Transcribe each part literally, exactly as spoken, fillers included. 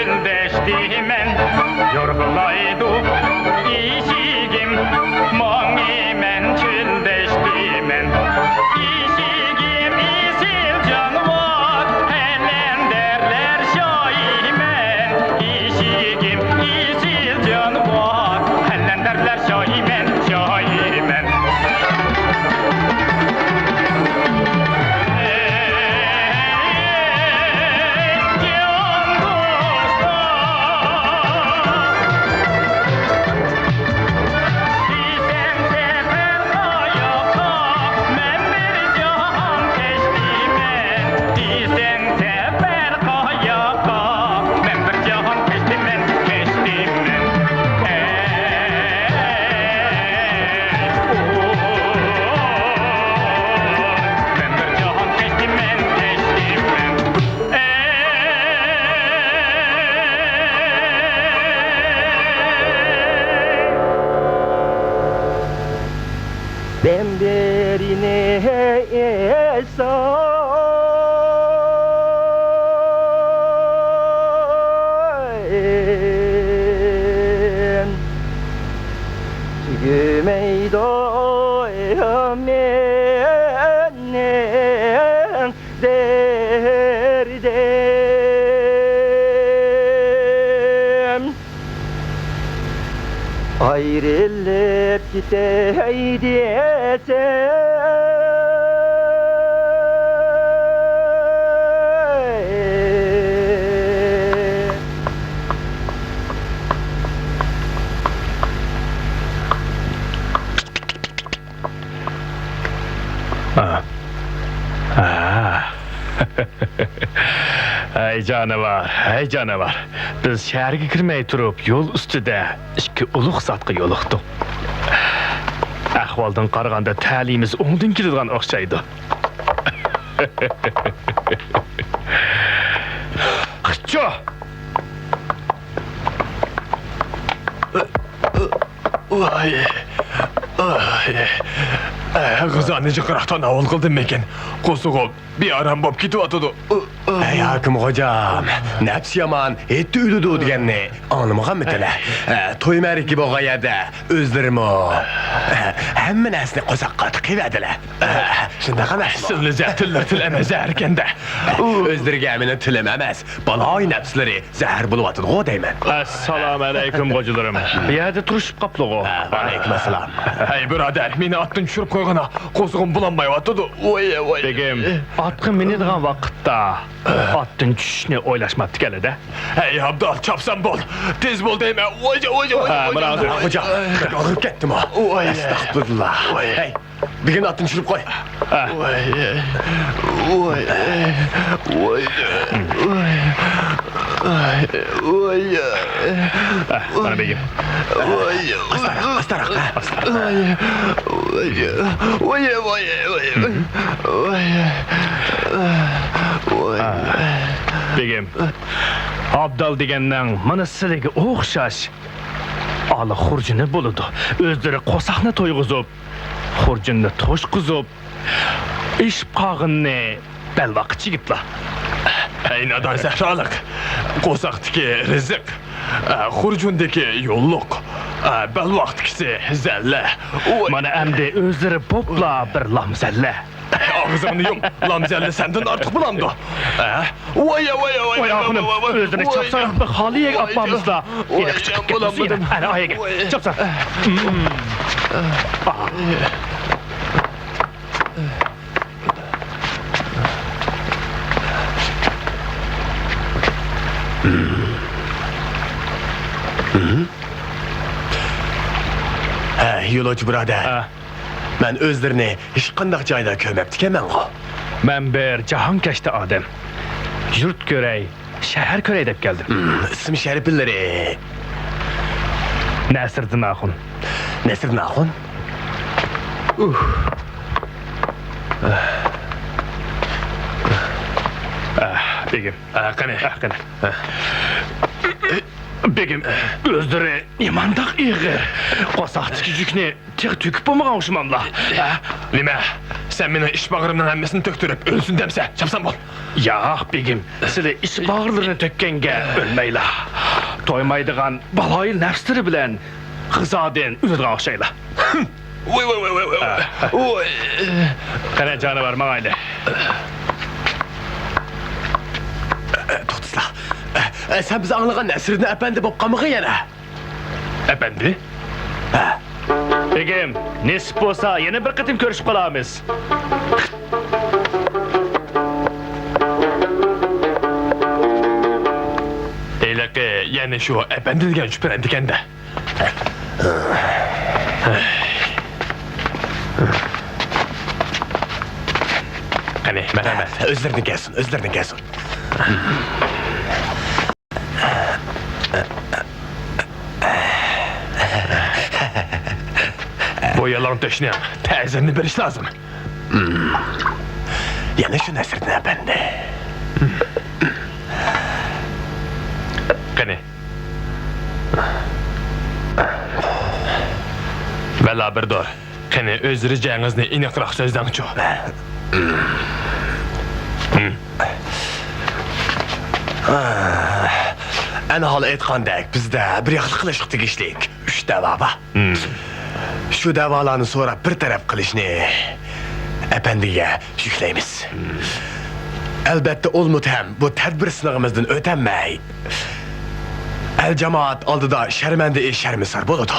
چۆلدەشتىمەن، يورغىلايدۇ ئىشىكىم، ماڭىمەن چۆلدەشتىمەن، ئىشىكىم ئېسىل جانىۋار، قەلەندەرلەر شاھىمەن، ئىشىكىم ئېسىل جانىۋار، قەلەندەرلەر شاھىمەن، شاھىمەن. سەپەر قاياققا؟ مەن بىر جاھان كەچتىمەن، كەچتىمەن. ئەي، ئۇ، مەن بىر جاھان كەچتىمەن، كەچتىمەن. ئەي. دەم بېرىنى ئېسان تۈگىمەيدۇ مېنىڭ دەردىم. ئايرىلىپ كېتەي دېسەم، ھەي جانىۋار، ھەي جانىۋار. بىز شەھەرگە كىرمەي تۇرۇپ، يول ئۈستىدە ئىككى ئۇلۇغ زاتقا يولۇقتۇق. ئەھۋالدىن قارىغاندا، تەلىيىمىز ئوڭدىن كېلىدىغان ئوخشايدۇ. قىچچۇ! ۋاي، ۋاي. ئە، غىزانى جىقراقتىن ئاۋۇل قىلدىممىكىن؟ قورسىقىم بىئارام بولۇپ كېتىۋاتىدۇ. ئەي ھاكىم خوجام، نەپسى يامان، ھېيتتا ئۆلىدۇ دېگەننى ئاڭلىمىغانمىدىلە؟ ئە، توي مەرىكە بولغان يەردە ئۆزلىرىمۇ، ئە، ھەممە نەرسىنى قورساققا تىقىۋەردىلە. ئە، شۇنداق ئەمەسمۇ؟ سىلنى زەھەر تىللىرى تىل ئەمەس، زەھەركەندە. ئۆزلىرىگە مېنىڭ تىلىم ئەمەس، بالايى نەپسلىرى زەھەر بولۇۋاتىدىغۇ دەيمەن. ئەسسالامۇئەلەيكۇم، خوجىلىرىم. بۇ يەردە تۇرۇشۇپ قاپلىغۇ. ھە، ۋەئەلەيكۇم ئەسسالام. ھەي، بۇرادەر، مېنى ئاتتىن چۈشۈرۈپ قويغىنا، قورسىقىم بۇلانمايۋاتىدۇ. ۋاي، ۋاي. بېگىم، ئاتقا مىنىدىغان ۋاقىتتا ئاتتىن چۈشۈشنى ئويلاشماپتىكەنلىدە. ھەي، ئابدال، چاپسان بول. تېز بول دەيمەن. ۋاي، ۋاي، ۋاي، ھە، ۋاي، مانا ۋاي، ھازىر. ۋاي. خوجا، ئاغرىپ كەتتىمۇ؟ ۋاي. ئەستەغپۇرۇللا. ۋاي. ھەي. بېگىمنى ئاتتىن چۈشۈرۈپ قوي. ۋاي، ۋاي، ۋاي، ۋاي، ۋاي، ۋاي. مانا بېگىم. ۋاي، ئاستاراق، ئاستاراق، ھە، ئاستاراق. ۋاي، ۋاي، ۋاي، ۋاي، ۋاي. بېگىم، ئابدال دېگەننىڭ مانا سىلىگە ئوخشاش ئالا خۇرجۇنى بولىدۇ. ئۆزلىرى قورساقنى تويغۇزۇپ، خۇرجۇننى توشقۇزۇپ، ئېشىپ قالغىنىنى بەلباغ چىگىپلا. ھەي، نادان سەھرالىق! قورساقتىكى رىزىق، ئە، خۇرجۇندىكى يوللۇق، ئە، بەلباغدىكىسى زەللە. ۋاي. مانا ئەمدى ئۆزلىرى بوپلا بىر لامزەللە. ئاغزىڭنى يۇم، لامزەللە سەندىن ئارتۇق بولامدۇ؟ ئە؟ ۋاي، ۋاي، ۋاي، ۋاي، ۋاي، ئاخۇنۇم، ۋاي، ۋاي، ئۆزلىرىنى ۋاي. چاپسانراق بىر خالىيەگە ئاپارمىسىلا. ۋاي، ھېلى قىچقىرىپ كەتمىسۇن يەنە. بولالمىدىم. ئەنە، ئايەگە. ۋاي. چاپسان. ھە، يولۇچى بۇرادەر. ھە. مەن ئۆزلىرىنى ھېچقانداق جايدا كۆرمەپتىكەنمەنغۇ. مەن بىر جاھانكەشتە ئادەم. يۇرت كۆرەي، شەھەر كۆرەي دەپ كەلدىم. ھىم، ئىسىم شەرىپلىرى؟ نەسىردىن ئاخۇن. نەسىردىن ئاخۇن؟ ئۇھ. ئاھ، بېگىم. ئاھ، قېنى. ئاھ، قېنى. بېگىم، ئۆزلىرى نېمانداق ئېغىر. قورساقتىكى يۈكنى تېخى تۆكۈپ بولمىغان ئوخشىماملا؟ ھە؟ نېمە؟ سەن مېنىڭ ئىچ باغرىمنىڭ ھەممىسىنى تۆكتۈرۈپ ئۆلسۇن دەمسە، چاپسان بول. ياق، بېگىم، سىلى ئىچ باغرىلىرىنى تۆككەنگە ئۆلمەيلا. تويمايدىغان بالايىل نەپسلىرى بىلەن غىزادىن ئۆلىدىغان ئوخشايلا. ۋوي، ۋوي، ۋوي، ۋوي، ۋوي. ۋوي. قېنى، جانىۋار، ماڭايلى. توختىسىلا. سەن بىز ئاڭلىغان نەسرىدىن ئەپەندى بولۇپ قالمىغىن يەنە. ئەپەندى؟ ھە. بېگىم، نېسىپ بولسا، يەنە بىر قېتىم كۆرۈشۈپ قالارمىز. ھېلىقى يەنە شۇ ئەپەندى دېگەن شۈبھىلىنىدىكەن-دە. قېنى، مەرھەمەت. ئۆزلىرىدىن كەلسۇن، ئۆزلىرىدىن كەلسۇن. بۇ يالاڭ تۆشنىڭ تەزىرىنى بېرىش لازىم. يەنە شۇ نەسرىدىن ئەپەندى. قېنى. ۋەلا بىر دور. قېنى، ئۆزرە جەڭىزنى ئېنىقراق سۆزلەڭچۇ. ئەنھال ئېيتقاندەك، بىزدە بىر ياقلىق قىلىشقا تېگىشلىك ئۈچ دەۋا بار. شۇ دەۋالارنى سوراپ بىر تەرەپ قىلىشنى ئەپەندىگە يۈكلەيمىز. ئەلبەتتە، ئۇ مۇتتەھەم بۇ تەدبىر سىنىغىمىزدىن ئۆتەلمەي، ئەل جامائەت ئالدىدا شەرمەندە شەرمىسار بولىدۇ.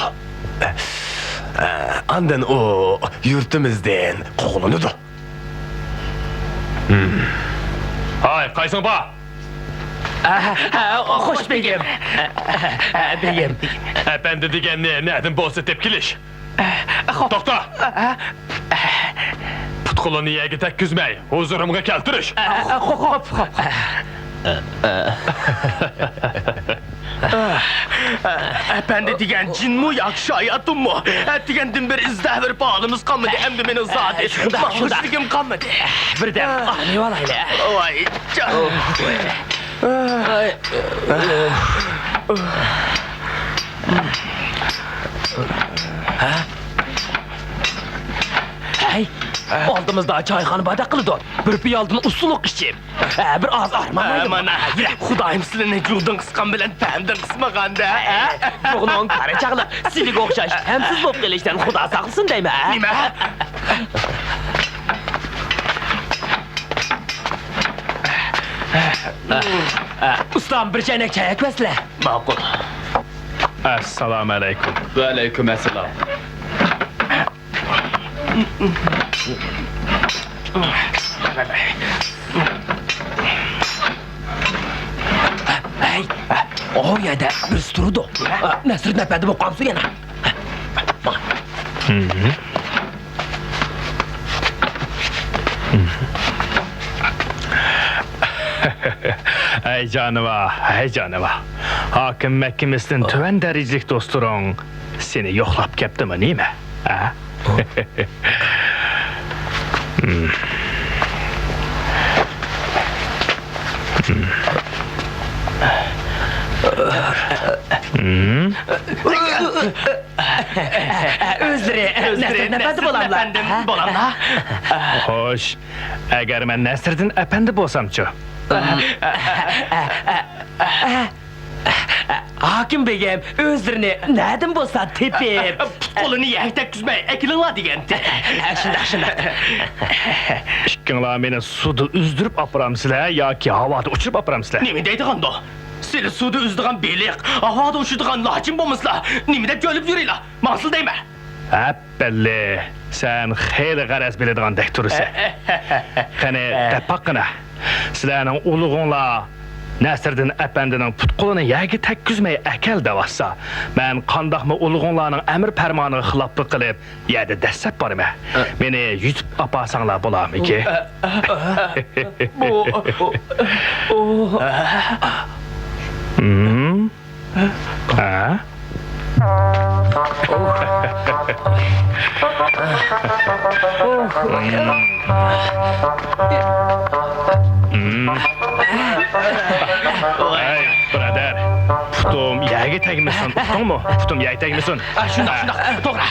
ئاندىن ئۇ يۇرتىمىزدىن قوغلىنىدۇ. ھاي، قايسىڭ بار؟ ئە، ئە، خوش، بېگىم. ئە، ئە، بېگىم. ئەپەندى دېگەننى نەدىن بولسا تېپىپ كېلىش. ئە، خوپ. توختا! ئە، ئە. پۇت-قولىنى يەرگە تەگكۈزمەي، ھۇزۇرۇمغا كەلتۈرۈش. ئە، ئە، خوپ، خوپ، خوپ. ئەپەندى دېگەن جىنمۇ ياكى شاياتۇنمۇ؟ ئەتىگەندىن بېرى ئىزدەۋېرىپ ھالىمىز قالمىدى، ئەمدى مېنىڭ زادى شۇنداق، شۇنداق. ماڭغۇچىلىكىم قالمىدى. بىردەم ئارام ئېلىۋالايلى. ۋاي جان. ھەي، ئالدىمىزدا چايخانا باردەك قىلىدۇ. بىر پىيالىدىن ئۇسسۇلۇق ئىچىپ، ھە، بىر ئاز ئارام ئالمايدۇ. مانا، خۇدايىم سىلىنى جۇغدىن قىسقان بىلەن تەمدىن قىسمىغاندا، ھە؟ جۇغنىڭ كارى چاغلىق سىلىگە ئوخشاش تەمسىز بولۇپ قېلىشتىن خۇدا ساقلىسۇن دەيمەن. نېمە؟ ئۇستام، بىر چەينەك چاي ئەكىۋەتسىلە. ماقۇل. ئەسسالامۇ ئەلەيكۇم. ۋەئەلەيكۇم ئەسسالام. ھەي، ئۇ يەردە بىرسى تۇرىدۇ. نەسرىدىن ئەپەندى بولۇپ قالمىسۇن يەنە. ھەي جانىۋار، ھەي جانىۋار. ھاكىم مەھكىمىسىدىن تۆۋەن دەرىجىلىك دوستلىرىڭ سېنى يوقلاپ كەپتىمۇ نېمە؟ ھە؟ ئۆزلىرى نەسرىدىن ئەپەندى بولاملا؟ بولاملا؟ خوش، ئەگەر مەن نەسرىدىن ئەپەندى بولسامچۇ؟ ھاكىم بېگىم، ئۆزلىرىنى نەدىن بولسا تېپىپ، پۇت-قولىنى يەرگە تەگكۈزمەي ئەكېلىڭلار دېگەنتى. شۇنداق، شۇنداق. ئىككىڭلار مېنى سۇدا ئۈزدۈرۈپ ئاپىرامسىلەر ياكى ھاۋادا ئۇچۇرۇپ ئاپىرامسىلەر؟ نېمە دەيدىغاندۇ؟ سىلى سۇدا ئۈزىدىغان بېلىق، ھاۋادا ئۇچىدىغان لاچىن بولمىسىلا، نېمە دەپ جۆلۈپ يۈرىلا؟ ماڭسىلا دەيمەن. ھەپپەللى، سەن خېلى غەرەز بىلىدىغاندەك تۇرىسەن. قېنى، دەپ باققىنا. سىلەرنىڭ ئۇلۇغۇڭلار نەسىردىن ئەپەندىنىڭ پۇت-قولىنى يەرگە تەگكۈزمەي ئەكەل دەۋاتسا، مەن قانداقمۇ ئۇلۇغۇڭلارنىڭ ئەمىر-پەرمانىغا خىلاپلىق قىلىپ، يەردە دەسسەپ بارىمەن. مېنى يۇتۇپ ئاپارساڭلار بولارمىكى؟ بۇ، بۇ، بۇ. ھە؟ ھەي، بۇرادەر، پۇتۇم يەرگە تەگمىسۇن، ئۇقتۇڭمۇ؟ پۇتۇم يەرگە تەگمىسۇن. ئا، شۇنداق، شۇنداق، توغرا.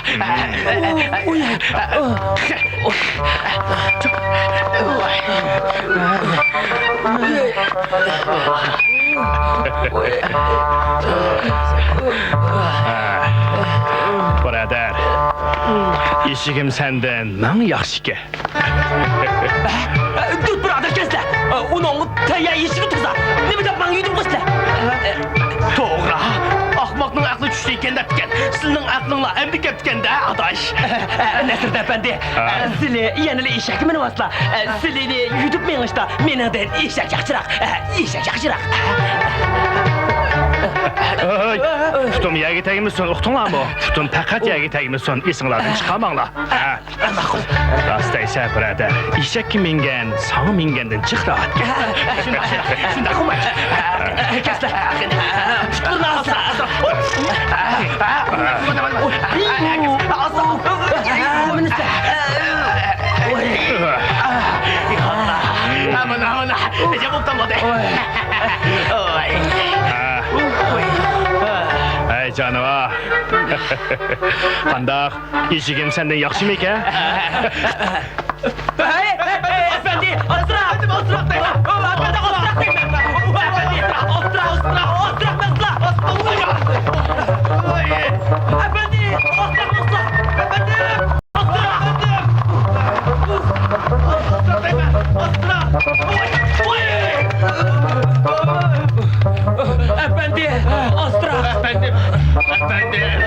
بۇرادەر، ئېشىكىم سەندىن مىڭ ياخشىكەن. دۇت بۇرادەر كەلسىلە. ئۇنىڭ تەييار ئېشىكى تۇرسا، نېمە دەپ ماڭا يۈدۈم قىلسىلە؟ توغرا. ئاقماقنىڭ ئەقلى چۈشتى ئىكەن دەپتىكەن. سىلىنىڭ ئەقلىڭلار ئەمدى كەپتىكەن-دە، ئاداش. نەسىردىن ئەپەندى، سىلى يەنىلا ئېشەككە مىنىۋاتسىلا، سىلىنى يۈدۈپ مېڭىشتا مېنىڭدىن ئېشەك ياخشىراق. ئېشەك ياخشىراق. ھەي، پۇتۇم يەرگە تەگمىسۇن، ئۇقتۇڭلارمۇ؟ پۇتۇم پەقەت يەرگە تەگمىسۇن، ئېسىڭلاردىن چىقارماڭلار. ھە. ماقۇل. راست دەيسەن، بۇرادەر. ئېشەككە مىنگەن ساڭا مىنگەندىن جىق راھەت. شۇنداق، شۇنداق، شۇنداق، ئۇماچ. كەسلە. پۇتلىرىنى ئاسا، ئاسا. مانا، مانا. مانا، مانا. ئەجەب بوپتۇ بولدى. ھەي، جانىۋار. قانداق؟ ئېشىكىم سەندىن ياخشىمىكەن؟ ھەي، ھەي، ھەي، ئەپەندى، ئاسراق، ئاسراق دەيمەن. ئەپەندى، ئاسراق دەيمەن. ئەپەندى، ئاسراق، ئاسراق، ئاسراق، ئاسراق. ئەپەندى، ئاسراق، ئاسراق. ئەپەندى، ئاسراق. ئاسراق دەيمەن. ئاسراق. ئەپەندى، ئاسراق. ئەپەندىم، ئەپەندىم.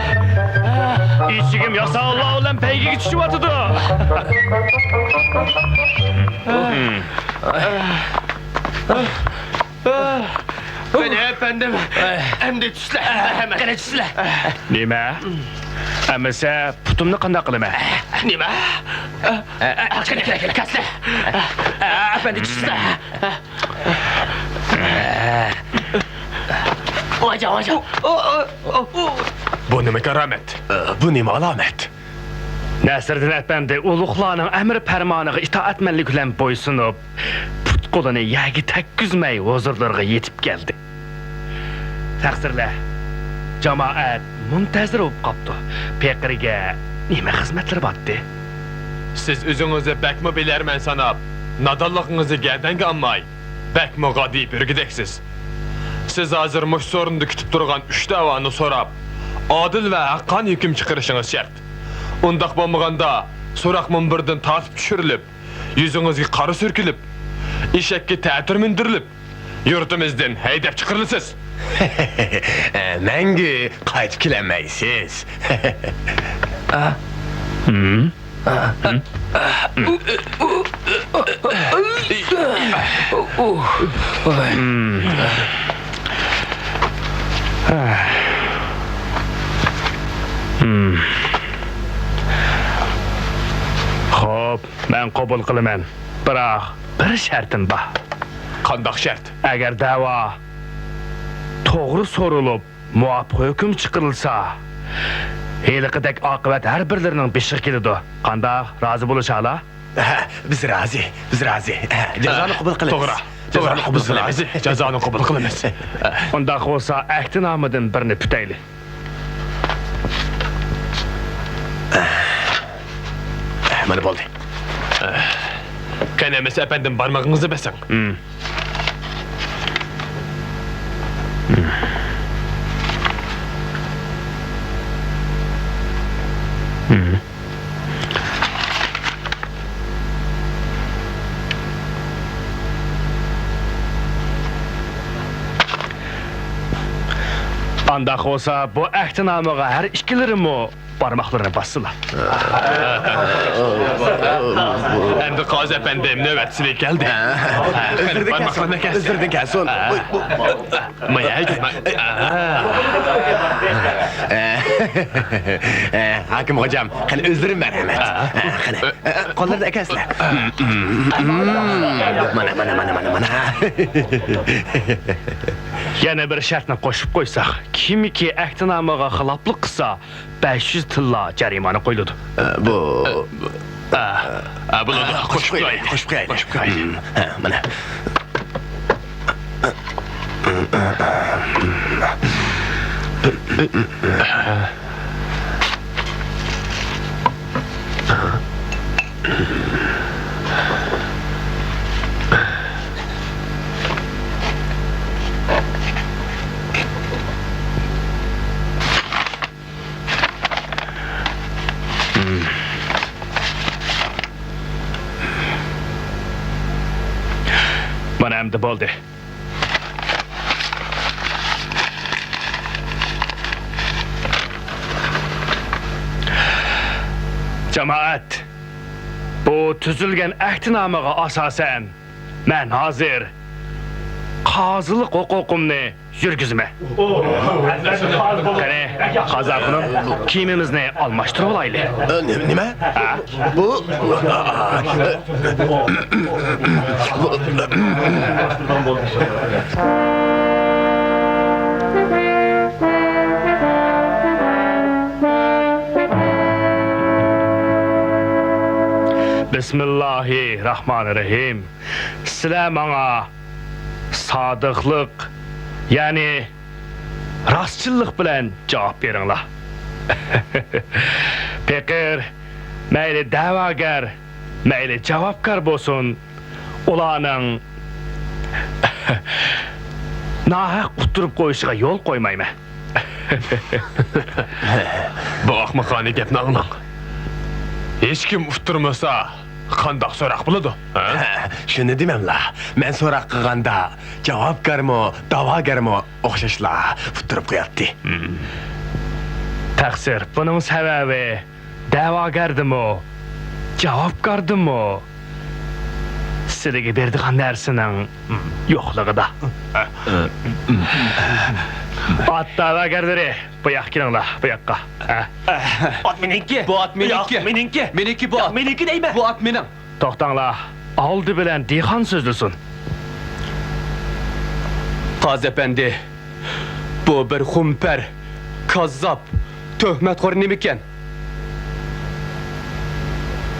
ئېشىكىم ياساۋۇللار بىلەن بەيگىگە چۈشۈۋاتىدۇ. قېنى، ئەپەندىم، ئەمدى چۈشلە. قېنى، چۈشلە. نېمە؟ ئەمىسە پۇتۇمنى قانداق قىلىمەن؟ نېمە؟ قېنى، قېنى، قېنى، كەسلە. ئەپەندى، چۈشلە. ۋاجا، ۋاجا. بۇ نېمە كارامەت؟ بۇ نېمە ئالامەت؟ نەسىردىن ئەپەندى ئۇلۇغلارنىڭ ئەمر پەرمانىغا ئىتائەتمەنلىك بىلەن بويسۇنۇپ، پۇت-قولىنى يەرگە تەگكۈزمەي ھۇزۇرلىرىغا يېتىپ كەلدى. تەقسىرلە، جامائەت مۇنتەزىر بولۇپ قاپتۇ. پېقىرگە نېمە خىزمەتلىرى بارتتى؟ سىز ئۆزىڭىزنى بەكمۇ بىلەرمەن ساناپ، نادانلىقىڭىزنى گەدەنگە ئالماي، بەكمۇ غادىي بۆرىگىدەكسىز. سىز ھازىر مۇشۇ سورۇندا كۈتۈپ تۇرغان ئۈچ دەۋانى سوراپ، ئادىل ۋە ھەققانىي ھۆكۈم چىقىرىشىڭىز شەرت. ئۇنداق بولمىغاندا، سوراق مۇنبىرىدىن تارتىپ چۈشۈرۈلۈپ، يۈزىڭىزگە قارا سۈركىلىپ، ئېشەككە تەتۈر مىندۈرۈلۈپ، يۇرتىمىزدىن ھەيدەپ چىقىرىلىسىز. مەڭگۈ قايتىپ كېلەلمەيسىز. خوپ، مەن قوبۇل قىلىمەن. بىراق، بىر شەرتىم بار. قانداق شەرت؟ ئەگەر دەۋا توغرا سورىلىپ، مۇۋاپىق ھۆكۈم چىقىرىلسا، ھېلىقىدەك ئاقىۋەت ھەر بىرلىرىنىڭ بېشىغا كېلىدۇ. قانداق، رازى بولۇشالا؟ ھە، بىز رازى، بىز رازى. ھە، جازانى قوبۇل قىلىمىز. توغرا، توغرا، جازانى قوبۇل قىلىمىز. جازانى قوبۇل قىلىمىز. ئۇنداق بولسا، ئەھدىنامىدىن بىرنى پۈتەيلى. مانا بولدى. قېنى ئەمىسە ئەپەندىم، بارمىقىڭىزنى بېسىڭ. ئانداق بولسا، بۇ ئەھدىنامىغا ھەر ئىككىلىرىمۇ بارماقلىرىنى باسسىلا. ئەمدى قازى ئەپەندىم، نۆۋەت سىلىگە كەلدى. قېنى، بارماقلىرىنى كەس. ئۆزلىرىدىن كەلسۇن. ھاكىم خوجام، قېنى، ئۆزلىرى مەرھەمەت. قېنى، قوللىرىنى ئەكەلسىلە. مانا، مانا، مانا، مانا، مانا. يەنە بىر شەرتنى قوشۇپ قويساق، كىمكى ئەھدىنامىغا خىلاپلىق قىلسا، بەش يۈز تىللا جەرىمانە قويۇلىدۇ. ئە، بۇ، ئە، ئە، بولىدۇ. ئە، قوشۇپ قويايلى، قوشۇپ قويايلى. قوشۇپ قويايلى. ھە، مانا. بىر مانا ئەمدى بولدى. جامائەت، بۇ تۈزۈلگەن ئەھدىنامىغا ئاساسەن، مەن ھازىر قازىلىق ھوقۇقۇمنى يۈرگۈزىمەن. قېنى، قازى ئاخۇنۇم، كىيىمىمىزنى ئالماشتۇرۇۋالايلى. ئە، نېمە؟ نېمە؟ ھە؟ بۇ، بۇ، بىسمىللاھىررەھمانىررەھىم. سىلەر ماڭا سادىقلىق، يەنى راستچىللىق بىلەن جاۋاب بېرىڭلار. پېقىر مەيلى دەۋاگەر، مەيلى جاۋابكار بولسۇن، ئۇلارنىڭ ناھەق ئۇتتۇرۇپ قويۇشىغا يول قويمايمەن. بۇ ئاخمىقانە گەپنى ئاڭلاڭ. ھېچكىم ئۇتتۇرمىسا، قانداق سوراق بولىدۇ، ھە؟ شۇنى دېمەملا. مەن سوراق قىلغاندا، جاۋابكارمۇ، دەۋاگەرمۇ ئوخشاشلا ئۇتتۇرۇپ قوياتتى. تەقسىر، بۇنىڭ سەۋەبى دەۋاگەردىمۇ، جاۋابكاردىمۇ سىلىگە بېرىدىغان نەرسىنىڭ يوقلۇقىدا. ئات دەۋاگەرلىرى، بۇ ياققا كېلىڭلار، بۇ ياققا. ھە. ئات مېنىڭكى. بۇ ئات مېنىڭكى. ياق، مېنىڭكى. مېنىڭكى بۇ ياق، ئات. مېنىڭكى دەيمەن. بۇ ئات مېنىڭ. توختاڭلار، ئالدى بىلەن دېھقان سۆزلىسۇن. قازى ئەپەندى، بۇ بىر خۇمپەر، كاززاپ، تۆھمەتخور نېمىكەن؟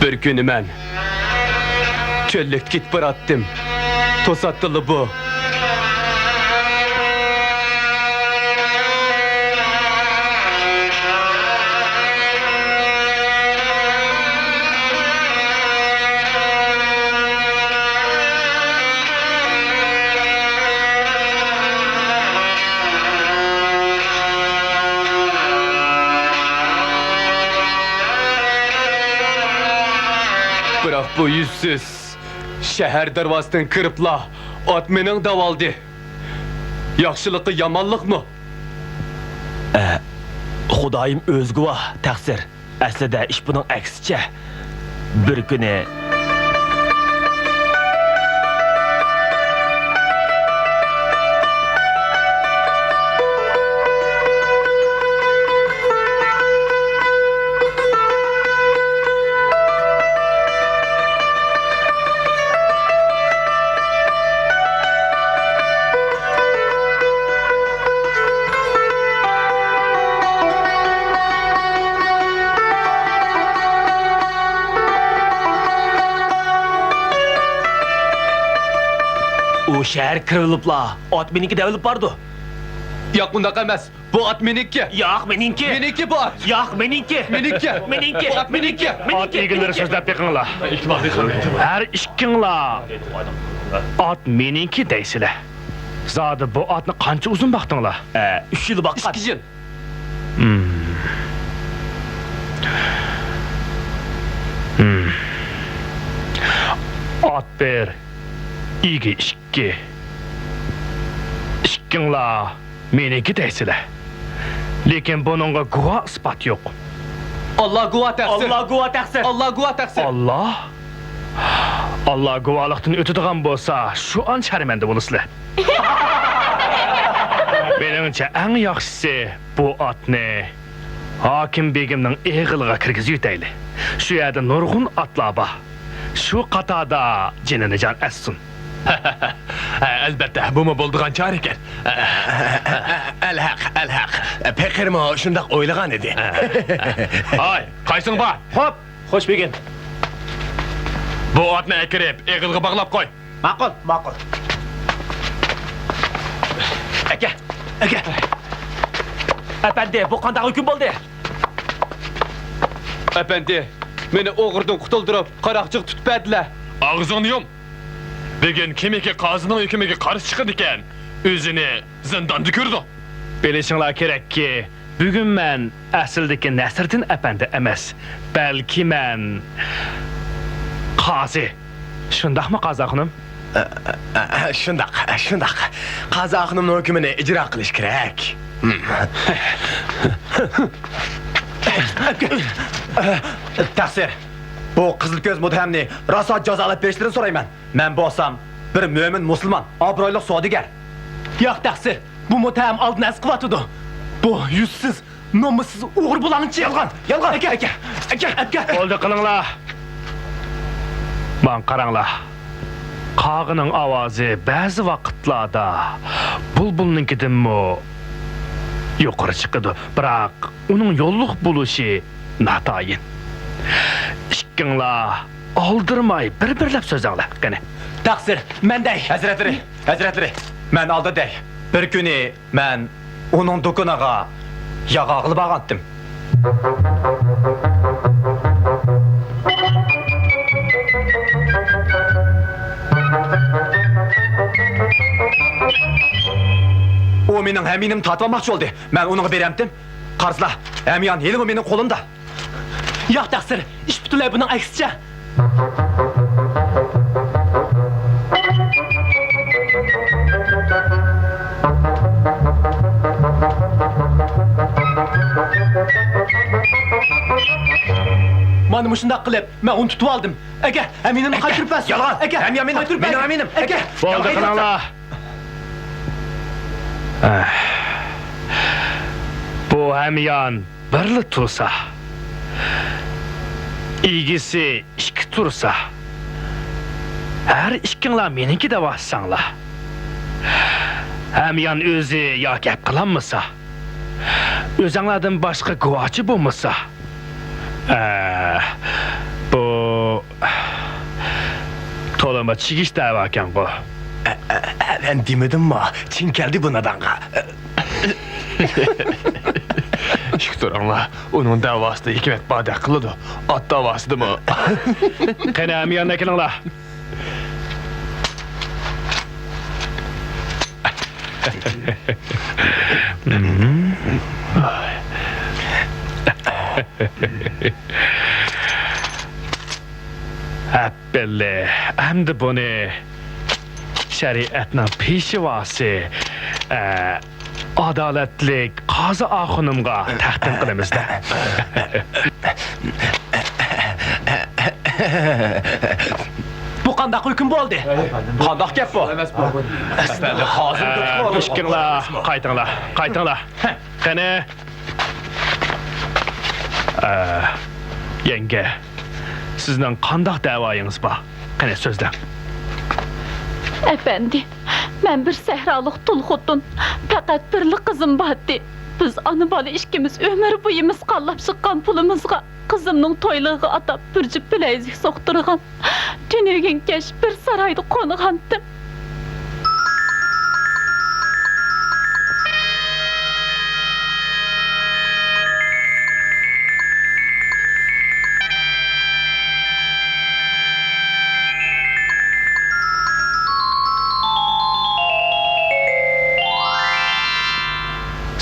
بىر كۈنى مەن چۆللۈكتە كېتىپ باراتتىم. توساتتىلا بۇ. بىراق بۇ يۈزسىز شەھەر دەرۋازىسىدىن كىرىپلا ئات مېنىڭ دەۋالدى. ياخشىلىققا يامانلىقمۇ؟ ئە، خۇدايىم ئۆزى گۇۋاھ، تەقسىر. ئەسلىدە ئىش بۇنىڭ ئەكسىچە. بىر كۈنى. ئۇ شەھەرگە كىرىۋېلىپلا ئات مېنىڭكى دەۋېلىپ بارىدۇ. ياق، ئۇنداق ئەمەس. بۇ ئات مېنىڭكى. ياق، مېنىڭكى. مېنىڭكى بۇ ئات. ياق، مېنىڭكى. مېنىڭكى. مېنىڭكى. بۇ ئات مېنىڭكى. ئات ئىگىلىرى سۆزلەپ بېقىڭلار. ھەر ئىككىڭلار ئات مېنىڭكى دەيسىلەر. زادى بۇ ئاتنى قانچە ئۇزۇن باقتىڭلار؟ ئە، ئۈچ يىل باققان. ئىككى يىل. ھىم. ھىم. ئات بىر، ئىگە ئىككى. ئىككىڭلار مېنىڭكى دەيسىلەر. لېكىن بۇنىڭغا گۇۋاھ ئىسپات يوق. ئاللا گۇۋاھ تەقسىر. ئاللا گۇۋاھ تەقسىر. ئاللا گۇۋاھ تەقسىر. ئاللا؟ ئاللا گۇۋاھلىقتىن ئۆتىدىغان بولسا، شۇ ئان شەرمەندە بولىسىلەر. مېنىڭچە، ئەڭ ياخشىسى بۇ ئاتنى ھاكىم بېگىمنىڭ ئېغىلىغا كىرگۈزۈۋېتەيلى. شۇ يەردە نۇرغۇن ئاتلار بار. شۇ قاتاردا جېنىنىجان ئەسسۇن. ئەلبەتتە، بۇمۇ بولىدىغان چارە ئىكەن. ئەلھەق، ئەلھەق. پېقىرمۇ شۇنداق ئويلىغان ئىدى. ھاي، قايسىڭ بار؟ خوپ. خوش، بېگىم. بۇ ئاتنى ئەكىرىپ، ئېغىلغا باغلاپ قوي. ماقۇل، ماقۇل. ئەكە، ئەكە. ئەپەندى، بۇ قانداق ھۆكۈم بولدى؟ ئەپەندى، مېنى ئوغرىدىن قۇتۇلدۇرۇپ، قاراقچىغا تۇتۇپ بەردىلەر. ئاغزىڭنى يۇم! بۈگۈن كىمكى قازىنىڭ ھۆكمىگە قارشى چىقىدىكەن، ئۆزىنى زىنداندا كۆرىدۇ. بىلىشىڭلار كېرەككى، بۈگۈن مەن ئەسلىدىكى نەسىردىن ئەپەندى ئەمەس، بەلكى مەن قازى. شۇنداقمۇ، قازى خانىم؟ ئە، ئە، ئە، شۇنداق، شۇنداق. قازى خانىمنىڭ ھۆكمىنى ئىجرا قىلىش كېرەك. تەقسىر، بۇ قىزىل كۆز مۇتتەھەمنى راسا جازالاپ بېرىشلىرىنى سورايمەن. مەن بولسام بىر مۆمىن مۇسۇلمان، ئابرۇيلۇق سودىگەر. ياق، تەقسىر، بۇ مۇتتەھەم ئالدىن ئەسقىۋاتىدۇ. بۇ يۈزسىز، نومۇسسىز ئوغرى بۇلارنىڭ چى-، يالغان، يالغان. ئەكە، ئەكە، ئەكە، ئەكە. بولدى، قىلىڭلار. ماڭا قاراڭلار. قاغىنىڭ ئاۋازى بەزى ۋاقىتلاردا بۇلبۇلنىڭكىدىنمۇ يۇقىرى چىقىدۇ، بىراق ئۇنىڭ يوللۇق بولۇشى ناتايىن. ئىككىڭلار ئالدىرىماي بىر-بىرلەپ سۆزلەڭلار، قېنى. تەقسىر، مەن دەي. ھەزرەتلىرى، ھەزرەتلىرى، مەن ئالدىدا دەي. بىر كۈنى مەن ئۇنىڭ دۇكىنىغا ياغ ئالغىلى بارغانتىم. ئۇ مېنىڭ ھەميانىمنى تارتىۋالماقچى بولدى. مەن ئۇنىڭغا بېرەمتىم. قارىسىلا، ھەميان ھېلىمۇ مېنىڭ قولۇمدا. ياق، تەقسىر، ئىش پۈتۈنلەي بۇنىڭ ئەكسىچە. مانا مۇشۇنداق قىلىپ، مەن ئۇنى تۇتۇۋالدىم. ئەكە، ھەميانىمنى قايتۇرۇپ بەرسۇن. يالغان. ئەكە، ھەميان مېنىڭ، قايتۇرۇپ مېنىڭ بەرگىن. ھەميانىم. ئەكە. بولدى، قىلىڭلار. بۇ ھەميان بىرلا تۇرسا، ئىگىسى ئىككى تۇرسا، ھەر ئىككىڭلار مېنىڭكى دەۋاتساڭلار، ھەميان ئۆزى يا گەپ قىلالمىسا، ئۆزەڭلاردىن باشقا گۇۋاھچى بولمىسا، ئە، بۇ تولىمۇ چىگىش دەۋاكەنغۇ. ئە، ئە، ئە، مەن دېمىدىممۇ؟ چىن كەلدى بۇ نادانغا. ئىككى تۇرۇڭلار، ئۇنىڭ دەۋاسىدا ھېكمەت باردەك قىلىدۇ. ئات دەۋاسىدىمۇ؟ قېنى، ھەمياننى ئەكېلىڭلار. ھەپپىلى، ئەمدى بۇنى شەرىئەتنىڭ پېشۋاسى، ئە، ئادالەتلىك قازى ئاخۇنۇمغا تەقدىم قىلىمىز-دە. بۇ قانداق ھۆكۈم بولدى؟ قانداق گەپ بۇ؟ ئەپەندى، ھازىر ئە، ئىككىڭلار قايتىڭلار، قايتىڭلار. قېنى. ئە، يەڭگە، سىزنىڭ قانداق دەۋايىڭىز بار؟ قېنى، سۆزلەڭ. ئەپەندى، مەن بىر سەھرالىق تۇل خوتۇن. پەقەت بىرلا قىزىم بارتى. بىز ئانا-بالا ئىككىمىز ئۆمۈر بويى مىسقاللاپ چىققان پۇلىمىزغا قىزىمنىڭ تويلىرىغا ئاتاپ بىر جۈپ بىلەيزۈك سوقتۇرغان. تۈنۈگۈن كەچ بىر سارايدا قونغانتىم.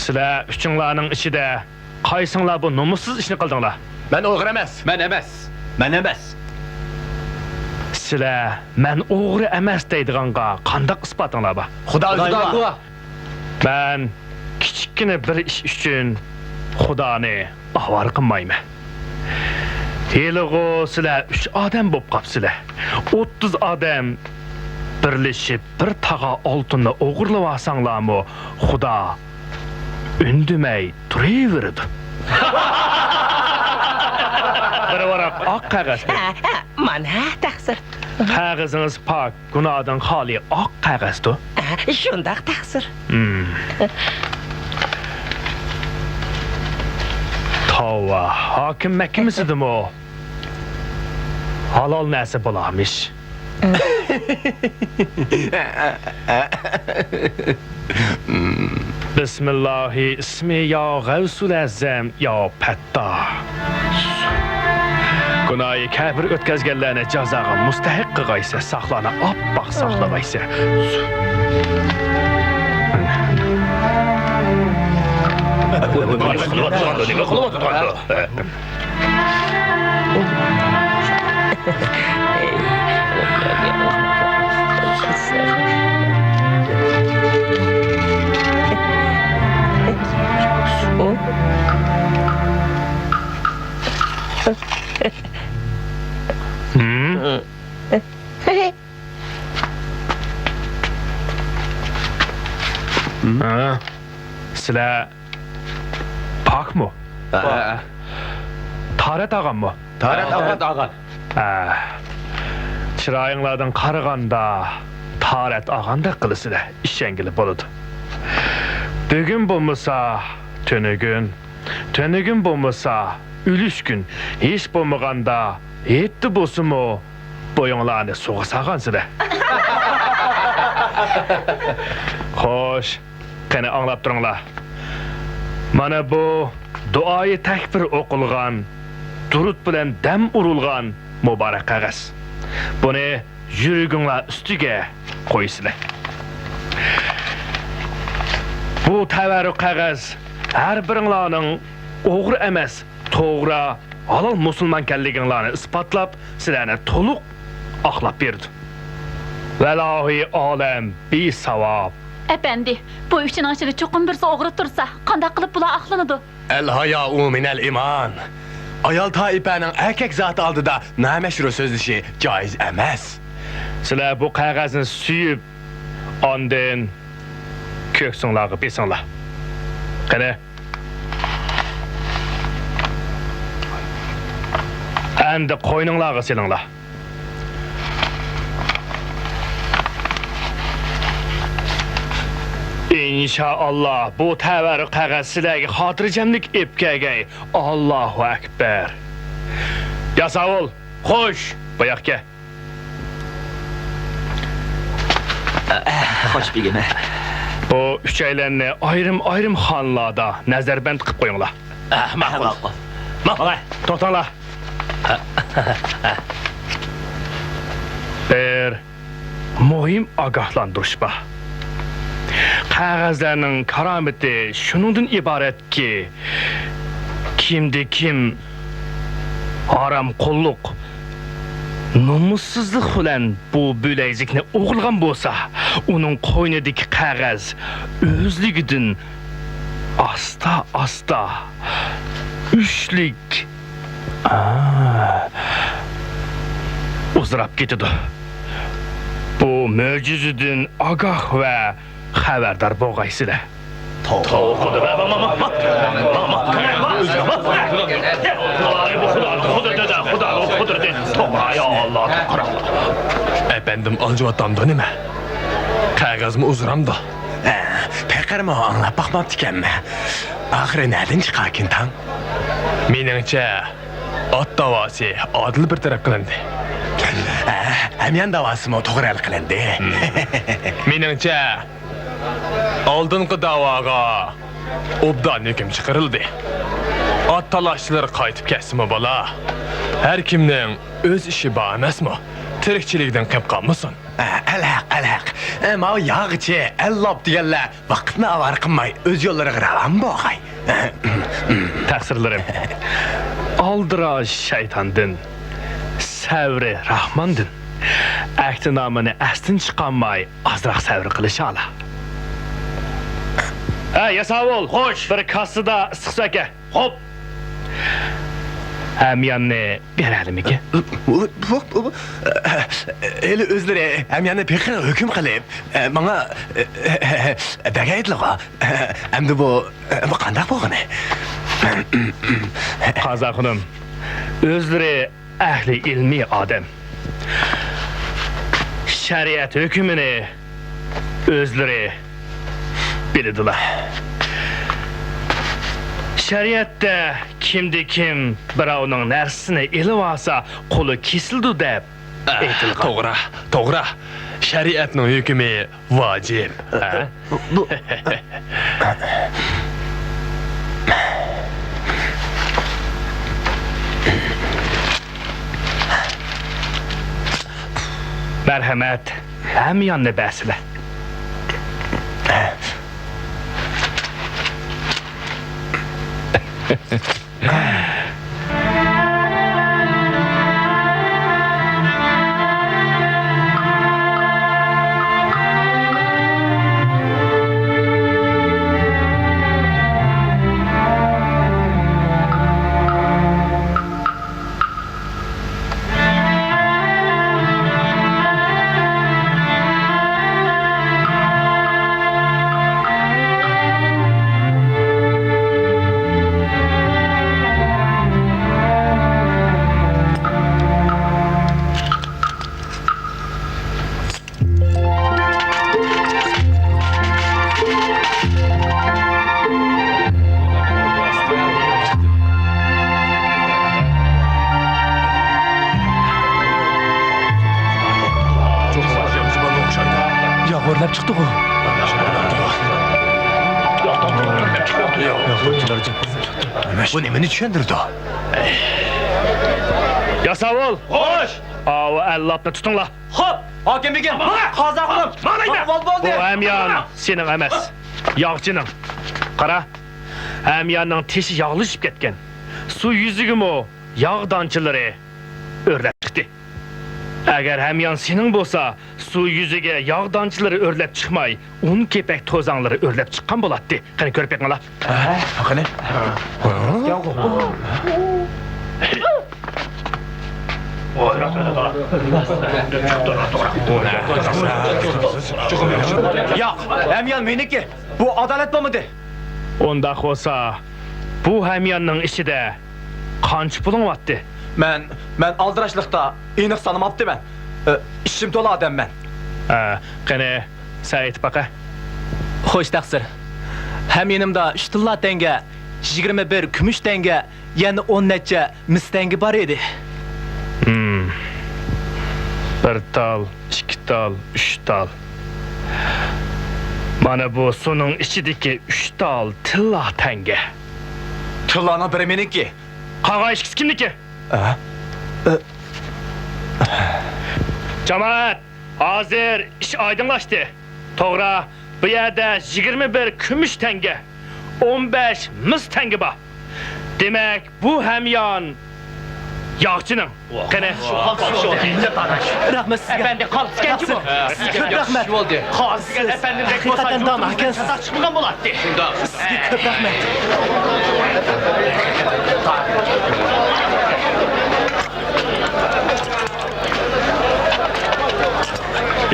سىلەر ئۈچۈڭلارنىڭ ئىچىدە قايسىڭلار بۇ نومۇسسىز ئىشنى قىلدىڭلار؟ مەن ئوغرى ئەمەس. مەن ئەمەس. مەن ئەمەس. سىلەر «مەن ئوغرى ئەمەس» دەيدىغانغا قانداق ئىسپاتىڭلار بار؟ خۇدا ئۆزى گۇۋاھ. مەن كىچىككىنە بىر ئىش ئۈچۈن خۇدانى ئاۋارە قىلمايمەن. ھېلىغۇ سىلەر ئۈچ ئادەم بوپ قاپسىلەر. ئوتتۇز ئادەم بىرلىشىپ بىر تاغا ئالتۇننى ئوغرىلىۋالساڭلارمۇ، خۇدا ئۈندىمەي تۇرۇۋېرىدۇ. بىر ۋاراق ئاق قەغەز بېرىڭ. ھە، ھە، مانا تەقسىر. قەغىزىڭىز پاك، گۇناھدىن خالىي ئاق قەغەزدۇ؟ ھە، شۇنداق تەقسىر. ھىم. توۋا، ھاكىم مەھكىمىسىدىمۇ ھالال نەرسە بولارمىش. بىسمىللاھى ئىسمى يا غەۋسۇل ئەزەم، يا پەتتاھ. گۇناھى كەبىر ئۆتكەزگەنلەرنى جازاغا مۇستەھەق قىلغايسەن، ساقلارنى ئاپئاق ساقلىغايسەن. ھە؟ سىلەر پاكمۇ؟ ھە. تاھارەت ئالغانمۇ؟ تاھارەت ئالغان. ھە. چىرايىڭلاردىن قارىغاندا، تاھارەت ئالغاندەك قىلىسىلەر، ئىشەنگىلى بولىدۇ. بۈگۈن بولمىسا، تۈنۈگۈن، تۈنۈگۈن بولمىسا، ئۈلۈشكۈن، ھېچ بولمىغاندا، ھېيتتا بولسىمۇ، بويۇڭلارنى سۇغا سالغانسىلەر. خوش، قېنى ئاڭلاپ تۇرۇڭلار. مانا بۇ دۇئايى تەكبىر ئوقۇلغان، دۇرۇت بىلەن دەم ئۇرۇلغان مۇبارەك قەغەز. بۇنى يۈرىكىڭلار ئۈستىگە قويىسىلەر. بۇ تەۋەررۈك قەغەز ھەر بىرىڭلارنىڭ ئوغرى ئەمەس، توغرا، ھالال مۇسۇلمانكەنلىكىڭلارنى ئىسپاتلاپ، سىلەرنى تولۇق ئاقلاپ بېرىدۇ. ۋەلاھى ئالەم بىساۋاب. ئەپەندى، بۇ ئۈچىنىڭ ئىچىدە چوقۇم بىرسى ئوغرى تۇرسا، قانداق قىلىپ بۇلار ئاقلىنىدۇ؟ ئەل ھايائۇ مىنەل ئىمان. ئايال تائىپەنىڭ ئەركەك زاتى ئالدىدا نامەشرۇ سۆزلىشى جائىز ئەمەس. سىلەر بۇ قەغەزنى سۆيۈپ، ئاندىن كۆكسۈڭلارغا بېسىڭلار. قېنى، ئەمدى قوينۇڭلارغا سېلىڭلار. ئىنشائاللا، بۇ تەۋەررۈك قەغەز سىلەرگە خاتىرجەملىك ئېلىپ كەلگەي. ئاللاھۇ ئەكبەر. ياساۋۇل، خوش، بۇياققا كەل. خوش، بېگىم. بۇ ئۈچەيلەننى ئايرىم-ئايرىم خانىلاردا نەزەربەند قىلىپ قويۇڭلار. ئە، ماقۇل. ماقۇل. ماڭاي. توختاڭلار. بىر مۇھىم ئاگاھلاندۇرۇش بار. قەغەزلەرنىڭ كارامىتى شۇنىڭدىن ئىبارەتكى، كىمدە كىم ھارامقۇللۇق، نومۇسسىزلىق بىلەن بۇ بىلەيزۈكنى ئوغرىلىغان بولسا، ئۇنىڭ قوينىدىكى قەغەز ئۆزلۈكىدىن ئاستا-ئاستا ئۈچلۈك، ئا، ئۇزىراپ كېتىدۇ. بۇ مۆجىزىدىن ئاگاھ ۋە خەۋەردار بولغايسىلەر. ئەپەندىم ئالجىۋاتامدۇ نېمە؟ قەغەزمۇ ئۇزىرامدۇ؟ ھە، پېقىرمۇ ئاڭلاپ باقماپتىكەنمەن. ئاخىرى نەدىن چىقاركىن تاڭ؟ مېنىڭچە، ئات داۋاسى ئادىل بىر تەرەپ قىلىندى. ھە، ھەميان داۋاسىمۇ توغرا ھەل قىلىندى. مېنىڭچە، ئالدىنقى داۋاغا ئوبدان ھۆكۈم چىقىرىلدى. ئات تالاشچىلىرى قايتىپ كەتسىمۇ بولا. ھەر كىمنىڭ ئۆز ئىشى بار ئەمەسمۇ؟ تىرىكچىلىكىدىن قېلىپ قالمىسۇن. ئە، ئەلھەق، ئەلھەق. ئە، ماۋۇ ياغچى، ئەللاپ دېگەنلەر ۋاقىتنى ئاۋارە قىلماي، ئۆز يوللىرىغا راۋان بولغاي. تەقسىرلىرىم. ئالدىراش شەيتاندىن، سەۋرى راھماندىن. ئەھدىنامىنى ئەستىن چىقارماي، ئازراق سەۋر قىلىشالا. ھە، ياساۋۇل! خوش! بىر كاسسىدا ئىسسىق سۇ ئەكە. خوپ. ھەمياننى بېرەلىمىكىن؟ ھېلى ئۆزلىرى ھەمياننى پېقىرغا ھۆكۈم قىلىپ، ماڭا بەرگەيدىلىغۇ. ئەمدى بۇ، بۇ قانداق بولغىنى؟ قازا خانىم، ئۆزلىرى ئەھلى ئىلمىي ئادەم. شەرىئەت ھۆكمىنى ئۆزلىرى بىلىدىلا. شەرىئەتتە كىمدە كىم بىراۋنىڭ نەرسىسىنى ئېلىۋالسا، قولى كېسىلىدۇ دەپ ئېيتىلغان. توغرا، توغرا. شەرىئەتنىڭ ھۆكمى ۋاجىپ. ھە؟ بۇ، بۇ. مەرھەمەت، ھەمياننى بەرسىلە. ياغ ئۆرلەپ چىقتىغۇ. بۇ نېمىنى چۈشەندۈرىدۇ؟ ياساۋۇل! خوش! ئاۋۇ ئەللاپنى تۇتۇڭلار. خوپ! ھاكىم بېگىم! ماڭا! قازاخۇنۇم! ماڭا! بول، بولدى! بۇ ھەميان سېنىڭ ئەمەس، ياغچىنىڭ. قارا، ھەمياننىڭ تېشى ياغلىشىپ كەتكەن. سۇ يۈزىگىمۇ ياغ دانچىلىرى ئۆرلەپ چىقتى. ئەگەر ھەميان سېنىڭ بولسا، سۇ يۈزىگە ياغ دانچىلىرى ئۆرلەپ چىقماي، ئۇن كېپەك توزاڭلىرى ئۆرلەپ چىققان بولاتتى. قېنى، كۆرۈپ بېقىڭلار. ھە؟ قېنى؟ ياق، ھەميان مېنىڭكى. بۇ ئادالەت بولمىدى. ئۇنداق بولسا، بۇ ھەمياننىڭ ئىچىدە قانچە پۇلۇڭ بارتتى؟ مەن، مەن ئالدىراشلىقتا ئېنىق سانىماپتىمەن. ئى، ئىچىم تولا ئادەممەن. ئە، قېنى، سەن ئېيتىپ باقە. خوش تەقسىر. ھەميېنىمدا ئۈچ تىللا تەڭگە، يىگىرمە بىر كۈمۈش تەڭگە، يەنە ئون نەچچە مىس تەڭگە بار ئىدى. ھىم. بىر تال، ئىككى تال، ئۈچ تال. مانا بۇ سۇنىڭ ئىچىدىكى ئۈچ تال تىللا تەڭگە. تىللانىڭ بىرى مېنىڭكى. قالغان ئىككىسى كىمنىكى؟ ئە؟ ئە؟ جامائەت، ھازىر ئىش ئايدىڭلاشتى. توغرا، بۇ يەردە يىگىرمە بىر كۈمۈش تەڭگە، ئون بەش مىس تەڭگە بار. دېمەك، بۇ ھەميان ياغچىنىڭ. قېنى. رەھمەت سىزگە. ئەپەندى، قالتىسكەنچى بۇ. سىزگە كۆپ رەھمەت. قازى دېگەن ئەپەندىم بەك بولسا، ھەقىقەتەن دانا ئىكەنسىز. چاتاق چىقمىغان بولاتتى. سىزگە كۆپ رەھمەت.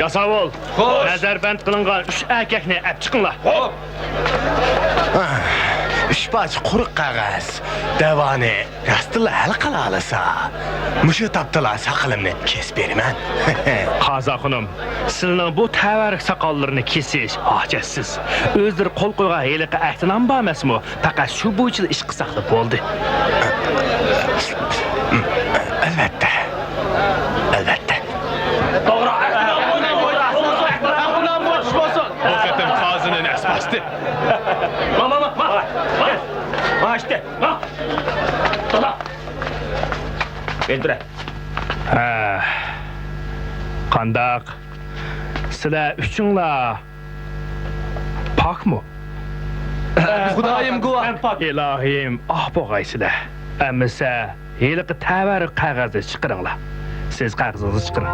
ياساۋۇل، خوش. نەزەربەند قىلىنغان ئۈچ ئەركەكنى ئەپ چىقىڭلار. خوپ. ئۈچ پارچە قۇرۇق قەغەز دەۋانى راستتىنلا ھەل قىلالىسا، مۇشۇ تاپتىلا ساقىلىمنى كېسىپ بېرىمەن. قازاخۇنۇم، سىلىنىڭ بۇ تەۋەررۈك ساقاللىرىنى كېسىش ھاجەتسىز. ئۆزلىرى قول قويغان ھېلىقى ئەھدىنامە بار ئەمەسمۇ؟ پەقەت شۇ بويىچىلا ئىش قىلساقلا بولدى. ئەلۋەتتە. ئەلۋەتتە. توغرا. بۇ قېتىم قازىنى نەس باستى. ما، ما، ما، ما. ما ئىشتە. ما. تولا. بېرىپ تۇرە. ھە. قانداق؟ سىلەر ئۈچۈڭلار پاكمۇ؟ خۇدايىم گۇۋاھ. ئىلاھىم، ئاھ بوغايسىلەر. ئەمىسە ھېلىقى تەۋەررۈك قەغەزنى چىقىرىڭلار. سىز قەغىزىڭىزنى چىقىرىڭ.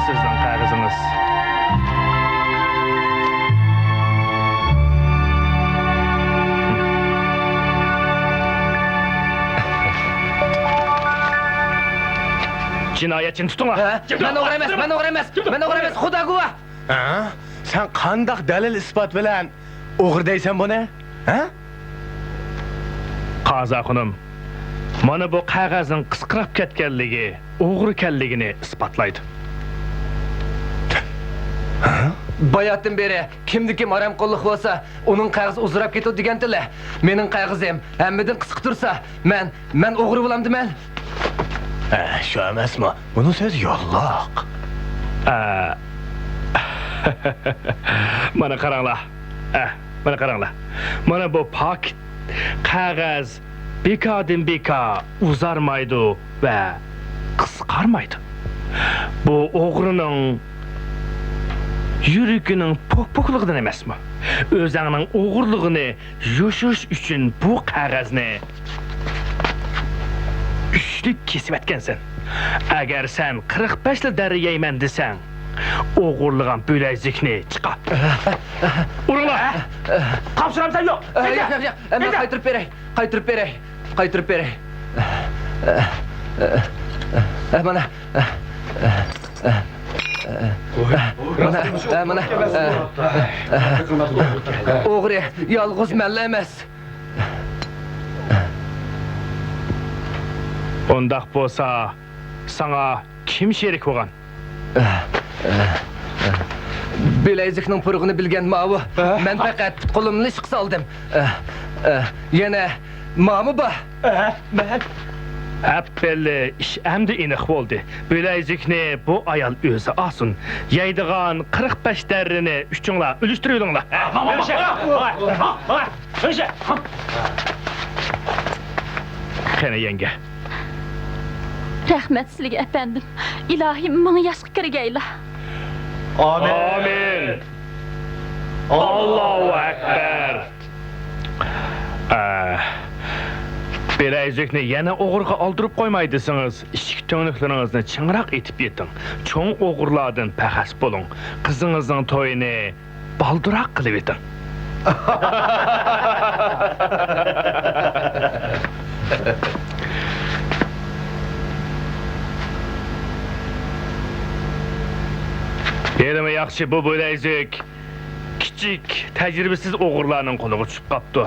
سىزنىڭ قەغىزىڭىز. جىنايەتچىنى تۇتۇڭلار. ھە؟ مەن ئوغرى ئەمەس، مەن ئوغرى ئەمەس، مەن ئوغرى ئەمەس، خۇدا گۇۋاھ. ھە؟ سەن قانداق دەلىل-ئىسپات بىلەن ئوغرى دەيسەن بۇنى؟ ھە؟ قازاخۇنۇم، مانا بۇ قەغەزنىڭ قىسقىراپ كەتكەنلىكى ئوغرىكەنلىكىنى ئىسپاتلايدۇ. ھە؟ باياتىن بېرى كىمدىكىم ھارامقۇللۇق بولسا، ئۇنىڭ قەغىزى ئۇزىراپ كېتىدۇ دېگەنتىلە. مېنىڭ قەغىزىم ھەممىدىن قىسقا تۇرسا، مەن، مەن ئوغرى بولامدىمەن؟ ئە، شۇ ئەمەسمۇ؟ بۇنىڭ سۆزى يوللۇق. ئە، مانا قاراڭلار. ئە، مانا قاراڭلار. مانا بۇ پاكىت قەغەز بىكاردىن بىكار ئۇزارمايدۇ ۋە قىسقارمايدۇ. بۇ ئوغرىنىڭ يۈرىكىنىڭ پوك-پوكلۇقىدىن ئەمەسمۇ؟ ئۆزەڭنىڭ ئوغرىلىقىنى يوشۇرۇش ئۈچۈن بۇ قەغەزنى ئۈچلۈك كېسىۋەتكەنسەن. ئەگەر سەن قىرىق بەشلا دەررە يەيمەن دېسەڭ، ئوغرىلىغان بىلەيزۈكنى چىقار. ئۇرۇڭلار! قاپشۇرامسەن يوق! ئە، ياق، ياق، ياق. ئە، مەن قايتۇرۇپ بېرەي. قايتۇرۇپ بېرەي، قايتۇرۇپ بېرەي. ئە، مانا. مانا، ئە، مانا. ئوغرى يالغۇز مەنلا ئەمەس. ئۇنداق بولسا، ساڭا كىم شېرىك بولغان؟ بىلەيزۈكنىڭ پۇرىقىنى بىلگەن ماۋۇ. ھە؟ مەن پەقەت پۇت-قولۇمنىلا ئىشقا سالدىم. يەنە مامۇ بار. ھە، مەن. ئەپپەللى، ئىش ئەمدى ئېنىق بولدى. بىلەيزۈكنى بۇ ئايال ئۆزى ئالسۇن. يەيدىغان قىرىق بەش دەررىنى ئۈچۈڭلار ئۈلۈشتۈرۈۋېلىڭلار. قېنى، يەڭگە. رەھمەت سىلىگە، ئەپەندىم. ئىلاھىم، مىڭ ياشقا كىرگەيلا. ئامىن. ئامىن. ئاللاھۇ ئەكبەر. ئە، بىلەيزۈكنى يەنە ئوغرىغا ئالدۇرۇپ قويماي دېسىڭىز، ئىشىك تۈڭلۈكلىرىڭىزنى چىڭراق ئېتىپ يېپىڭ. چوڭ ئوغرىلاردىن پەخەس بولۇڭ. قىزىڭىزنىڭ تويىنى بالدۇراق قىلىۋېتىڭ. ھېلىمۇ ياخشى، بۇ بىلەيزۈك كىچىك، تەجرىبىسىز ئوغرىلارنىڭ قولىغا چۈشۈپ قاپتۇ.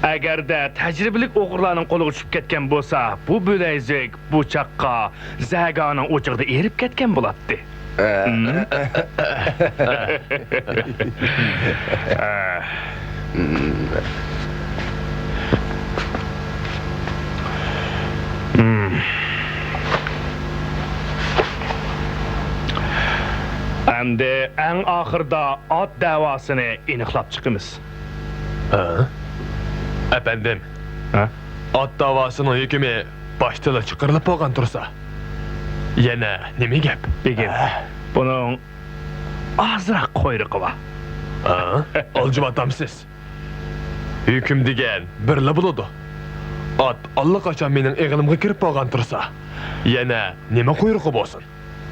ئەگەردە تەجرىبىلىك ئوغرىلارنىڭ قولىغا چۈشۈپ كەتكەن بولسا، بۇ بىلەيزۈك بۇ چاغقا زەھەرگاھنىڭ ئوچىقىدا ئېرىپ كەتكەن بولاتتى. ئەمدى ئەڭ ئاخىرىدا ئات دەۋاسىنى ئېنىقلاپ چىقىمىز. ھە؟ ئەپەندىم. ھە؟ ئات داۋاسىنىڭ ھۆكمى باشتىلا چىقىرىلىپ بولغان تۇرسا، يەنە نېمە گەپ؟ بېگىم، ھە؟ بۇنىڭ ئازراق قۇيرۇقى بار. ھە؟ ئالجىۋاتامسىز؟ ھۆكۈم دېگەن بىرلا بولىدۇ. ئات ئاللىقاچان مېنىڭ ئېغىنىمغا كىرىپ بولغان تۇرسا، يەنە نېمە قۇيرۇقى بولسۇن؟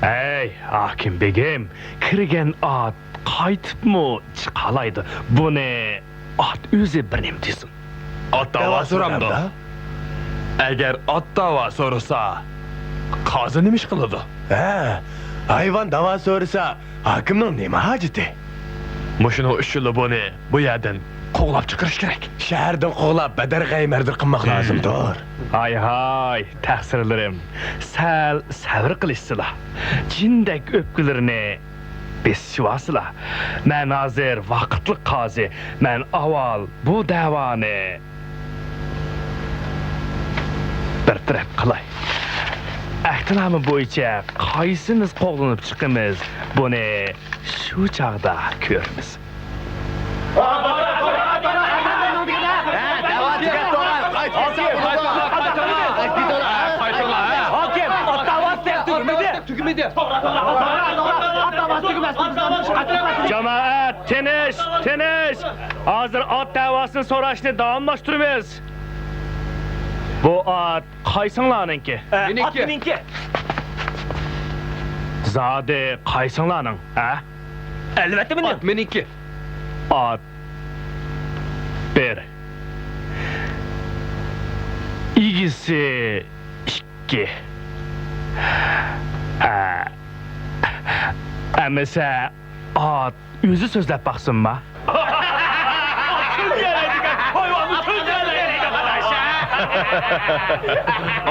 ھەي، ھاكىم بېگىم، كىرگەن ئات قايتىپمۇ چىقالايدۇ. بۇنى ئات ئۆزى بىر نېمە دېسۇن. ئات داۋا سورامدۇ؟ ئەگەر ئات داۋا سورىسا، قازى نېمە ئىش قىلىدۇ؟ ھە، ھايۋان داۋا سورىسا، ھاكىمنىڭ نېمە ھاجىتى؟ مۇشۇنىڭ ئۈچۈنلا بۇنى بۇ يەردىن قوغلاپ چىقىرىش كېرەك. شەھەردىن قوغلاپ بەدەر غەيمەردىر قىلماق لازىمدۇر. ھاي ھاي، تەقسىرلىرىم، سەل سەۋر قىلىشسىلا. جىندەك ئۆپكىلىرىنى بېسىۋالسىلا. مەن ھازىر ۋاقىتلىق قازى. مەن ئاۋۋال بۇ دەۋانى بىر تەرەپ قىلاي. ئەھدىنامە بويىچە قايسىمىز قوغلىنىپ چىقىمىز، بۇنى شۇ چاغدا كۆرىمىز. جامائەت، تىنچ، تىنچ! ھازىر ئات دەۋاسىنى سوراشنى داۋاملاشتۇرىمىز. بۇ ئات قايسىڭلارنىڭكى؟ ئە، مېنىڭكى. ئات مېنىڭكى. زادى قايسىڭلارنىڭ، ھە؟ ئەلۋەتتە مېنىڭ. ئات مېنىڭكى. ئات بىر. ئىگىسى ئىككى. ئە، ئەمىسە ئات ئۆزى سۆزلەپ باقسۇنما؟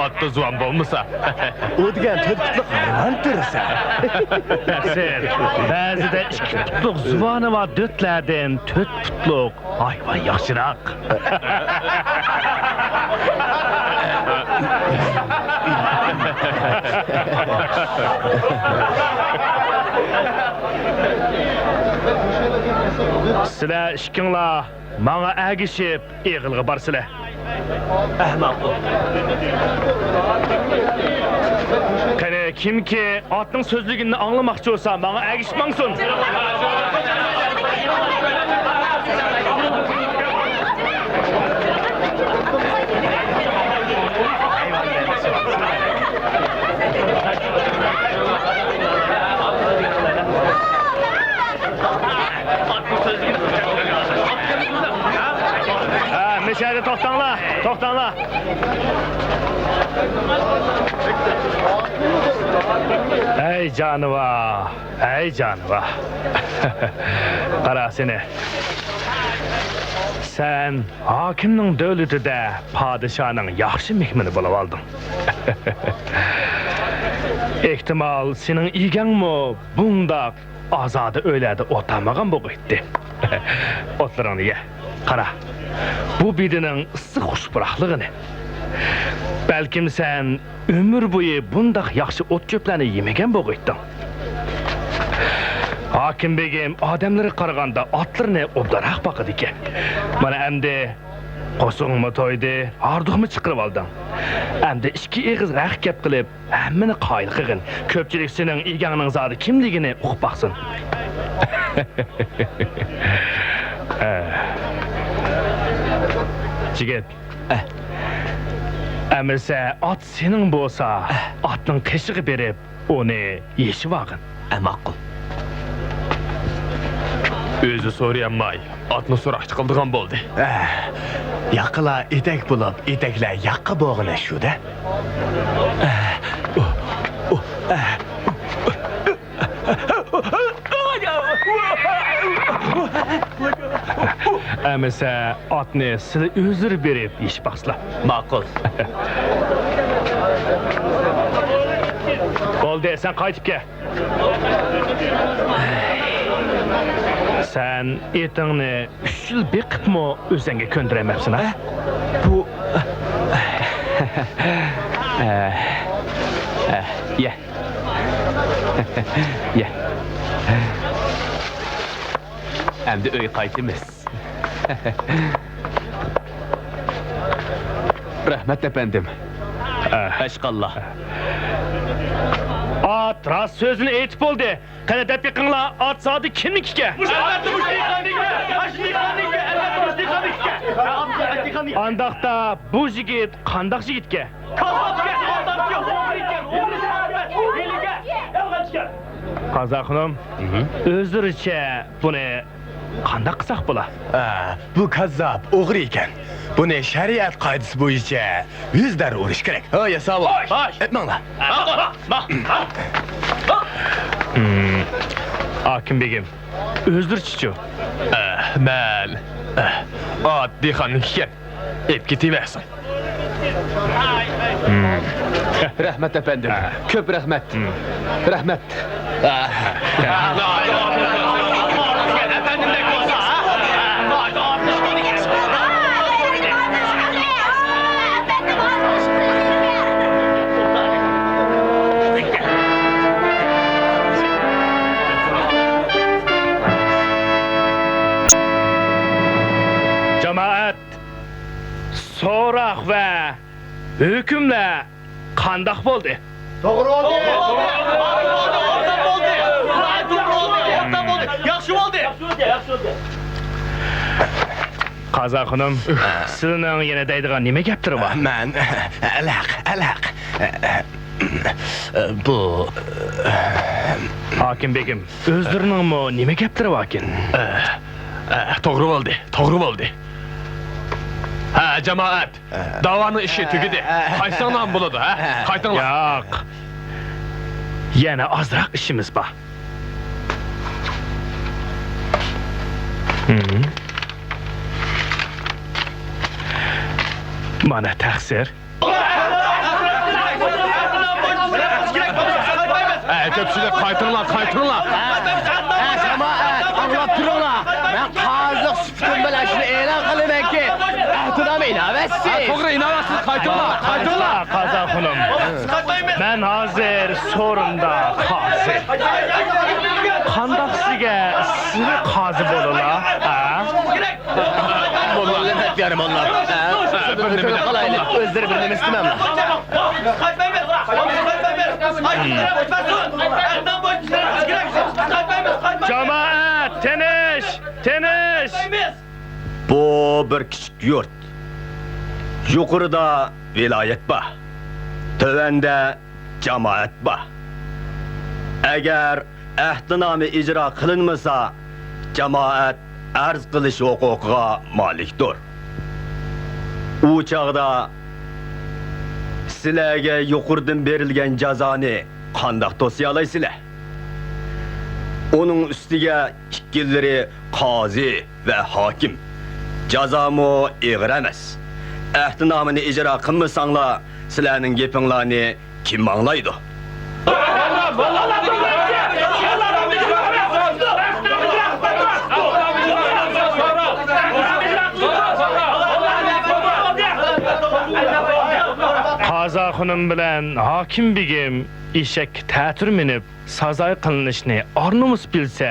ئاتتا زۇۋان بولمىسا. ئۇ دېگەن تۆت پۇتلۇق ھايۋان تۈرىسى. تەقسىر، بەزىدە ئىككى پۇتلۇق زۇۋانى بار دۆتلەردىن تۆت پۇتلۇق ھايۋان ياخشىراق. سىلەر ئىككىڭلار ماڭا ئەگىشىپ ئېغىلغا بارسىلە. ئەھ، ماقۇل. قېنى، كىمكى ئاتنىڭ سۆزلىگىنىنى ئاڭلىماقچى بولسا، ماڭا ئەگىشىپ ماڭسۇن. ھە، مەشەدە توختاڭلار، توختاڭلار. ئەي جانىۋار، ئەي جانىۋار. قارا سېنى. سەن ھاكىمنىڭ دۆلىتىدە پادىشاھنىڭ ياخشى مېھمىنى بولۇۋالدىڭ. ئېھتىمال، سېنىڭ ئىگەڭمۇ بۇنداق ئازادە ئۆيلەردە ئولتۇرمىغان بولغىيتتى. ئوتلىرىڭنى يە. قارا، بۇ بېدىنىڭ ئىسسىق خۇش پۇراقلىقىنى. بەلكىم سەن ئۆمۈر بويى بۇنداق ياخشى ئوت-چۆپلەرنى يېمىگەن بولغىيتتىڭ. ھاكىم بېگىم ئادەملىرىگە قارىغاندا ئاتلىرىنى ئوبدانراق باقىدىكەن. مانا ئەمدى قورسىقىڭمۇ تويدى، ھاردۇقمۇ چىقىرىۋالدىڭ. ئەمدى ئىككى ئېغىز ھەق گەپ قىلىپ، ھەممىنى قايىل قىلغىن. كۆپچىلىك سېنىڭ ئىگەڭنىڭ زادى كىملىكىنى ئۇقۇپ باقسۇن. ئە. جىگىت. ئە. ئەمىسە ئات سېنىڭ بولسا، ئە، ئاتنىڭ قېشىغا بېرىپ، ئۇنى يېشىۋالغىن. ئە، ماقۇل. ئۆزى سورىيالماي، ئاتنى سوراقچى قىلىدىغان بولدى. ئە، ياقىلار ئېتەك بولۇپ، ئېتەكلەر ياقا بولغىنى شۇ-دە. ئە، ئۇ، ئۇ، ئە. ئەمىسە ئاتنى سىلى ئۆزلىرى بېرىپ يېشىپ باقسىلا. ماقۇل. بولدى، سەن قايتىپ كەل. سەن ئېتىڭنى ئۈچ يىل بېقىپمۇ ئۆزەڭگە كۆندۈرەلمەپسەن، ھە؟ بۇ، ئە، ئە، يە. يە. ئەمدى ئۆيگە قايتىمىز. رەھمەت، ئەپەندىم. ئە. ئەشقاللا. ئات راست سۆزنى ئېيتىپ بولدى. قېنى، دەپ بېقىڭلار، ئات زادى كىمنىڭكىكەن؟ مۇشۇ ئات مۇشۇ دېھقاننىڭكى، ئاشۇ دېھقاننىڭكى، ئەلۋەتتە مۇشۇ دېھقاننىڭكىكەن. ئانداقتا بۇ يىگىت قانداق يىگىتكەن؟ كاززاپكەن، كاززاپكەن، ئوغرىكەن، ئوغرى، ھىيلىگەر، يالغانچىكەن. قازا خانىم، ئۆزلىرىچە بۇنى قانداق قىلساق بولا؟ ئا، بۇ كاززاپ، ئوغرى ئىكەن. بۇنى شەرىئەت قائىدىسى بويىچە يۈز دەررە ئۇرۇش كېرەك. ھە، ياساۋۇل. باش. ئېتىڭلار. ھاكىم بېگىم، ئۆزلىرىچىچۇ؟ ئە، مەن، ئە، ئات دېھقاننىڭكىكەن. ئېلىپ كېتىۋەرسۇن. رەھمەت، ئەپەندىم. كۆپ رەھمەت. رەھمەت. جامائەت، سوراق ۋە ھۆكۈملەر قانداق بولدى؟ توغرا بولدى. ياخشى بولدى. قازا خانىم، سىلىنىڭ يەنە دەيدىغان نېمە گەپلىرى بار؟ مەن، ئەلھەق، ئەلھەق. بۇ، ھاكىم بېگىم، ئۆزلىرىنىڭمۇ نېمە گەپلىرى باركىن؟ توغرا بولدى، توغرا بولدى. ھە، جامائەت. داۋانىڭ ئىشى تۈگىدى. قايتساڭلارمۇ بولىدۇ، ھە؟ قايتىڭلار. ياق. يەنە ئازراق ئىشىمىز بار. مانا تەقسىر. ئە، كۆپچىلىك، قايتىڭلار، قايتىڭلار. ئە، جامائەت، ئاڭلاپ تۇرۇڭلار. مەن قازىلىق سۈپىتىم بىلەن شۇنى ئېلان قىلىمەنكى، ئەھدىنامە ئىناۋەتسىز. ئە، توغرا، ئىناۋەتسىز، قايتىڭلار، قايتىڭلار. قازا خانىم، مەن ھازىر سورۇندا قازى. قانداق سىزگە سىلى قازى بولىلا؟ ھە؟ موللا ئەمەت يارى موللا. ھە؟ بىر نېمە دەپ قالايلى. ئۆزلىرى بىر نېمە ئىستىمەملا. جامائەت، تىنچ! تىنچ! بۇ بىر كىچىك يۇرت. يۇقىرىدا ۋىلايەت بار. تۆۋەندە جامائەت بار. ئەگەر ئەھدىنامە ئىجرا قىلىنمىسا، جامائەت ئەرز قىلىش ھوقۇقىغا مالىكتۇر. ئۇ چاغدا سىلەرگە يۇقىرىدىن بېرىلگەن جازانى قانداق توسىيالايسىلەر؟ ئۇنىڭ ئۈستىگە ئىككىلىرى قازى ۋە ھاكىم. جازامۇ ئېغىر ئەمەس. ئەھدىنامىنى ئىجرا قىلمىساڭلار، سىلەرنىڭ گېپىڭلارنى كىم ئاڭلايدۇ؟ قازا خانىم بىلەن ھاكىم بېگىم ئېشەككە تەتۈر مىنىپ، سازاي قىلىنىشنى ئار-نومۇس بىلسە،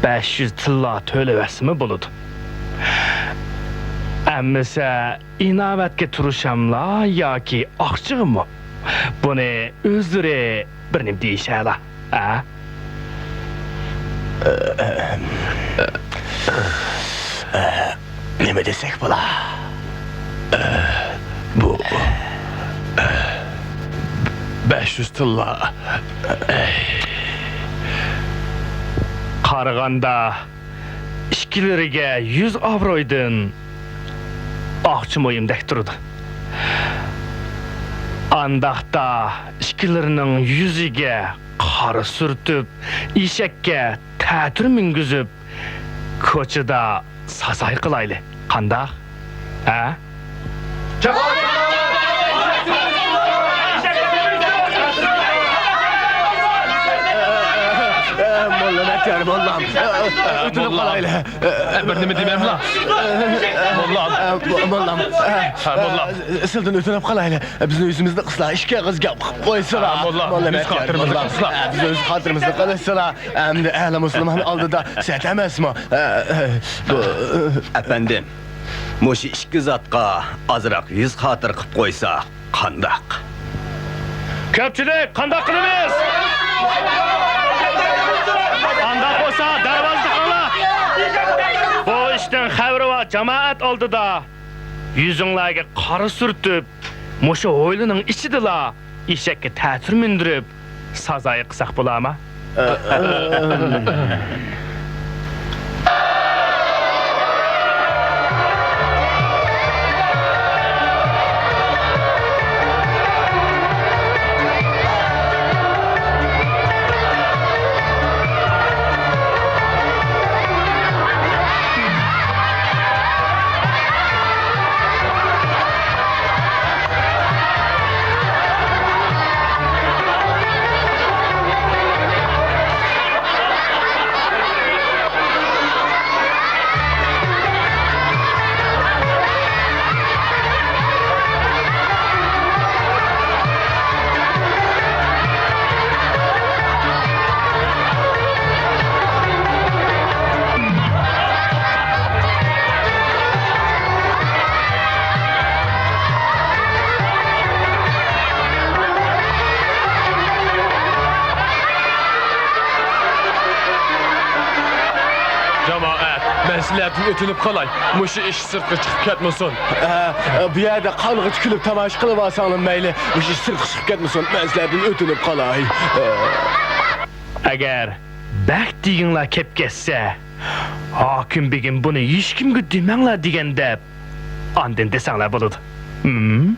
بەش يۈز تىللا تۆلىۋەتسىمۇ بولىدۇ. ئەمىسە ئىناۋەتكە تۇرۇشاملا ياكى ئاقچىغىمۇ؟ بۇنى ئۆزلىرى بىر نېمە دېيىشەلا، ھە؟ نېمە دېسەك بولا؟ بۇ بەش يۈز تىللا. قارىغاندا، ئىككىلىرىگە يۈز ئابرويدىن ئاقچا مۇھىمدەك تۇرىدۇ. ئانداقتا ئىككىلىرىنىڭ يۈزىگە قارا سۈرتۈپ، ئېشەككە تەتۈر مىنگۈزۈپ، كوچىدا سازاي قىلايلى. قانداق؟ ھە؟ موللا مەتيار، موللام. ئۆتۈنۈپ قالايلى. بىر نېمە دېمەملا. موللام. موللام. ھە، موللام. سىلدىن ئۆتۈنۈپ قالايلى. بىزنى ئۆزىمىزنى قىسلا، ئىككى ئېغىز گەپ قىلىپ قويسىلا. موللا، موللا يۈز مەتيار، خاتىرىمىزنى موللام. قىسلا. بىزنى ئۆز خاتىرىمىزنى قىلىسىلا. ئەمدى ئەھلى مۇسۇلمان ئالدىدا سەت ئەمەسمۇ؟ بۇ ئەپەندىم، مۇشۇ ئىككى زاتقا ئازراق يۈز خاتىرە قىلىپ قويساق قانداق؟ كۆپچىلىك، قانداق قىلىمىز؟ ئانداق بولسا دەرۋازىنى تاقاڭلار. بۇ ئىشتىن خەۋىرى بار جامائەت ئالدىدا يۈزۈڭلارگە قارا سۈرتۈپ، مۇشۇ ھويلىنىڭ ئىچىدىلا ئېشەككە تەتۈر مىندۈرۈپ، سازاي قىلساق بولارما؟ جامائەت، مەن سىلەردىن ئۆتۈنۈپ قالاي، مۇشۇ ئىش سىرتقا چىقىپ كەتمىسۇن. ئە، بۇ يەردە قانغىچە كۈلۈپ تاماشا قىلىۋالساڭلار مەيلى، مۇشۇ ئىش سىرتقا چىقىپ كەتمىسۇن، مەن سىلەردىن ئۆتۈنۈپ قالاي. ئە. ئەگەر بەك دېگىڭلار كەپ كەتسە، ھاكىم بېگىم بۇنى ھېچكىمگە دېمەڭلار دېگەن دەپ، ئاندىن دېسەڭلار بولىدۇ. ھىم؟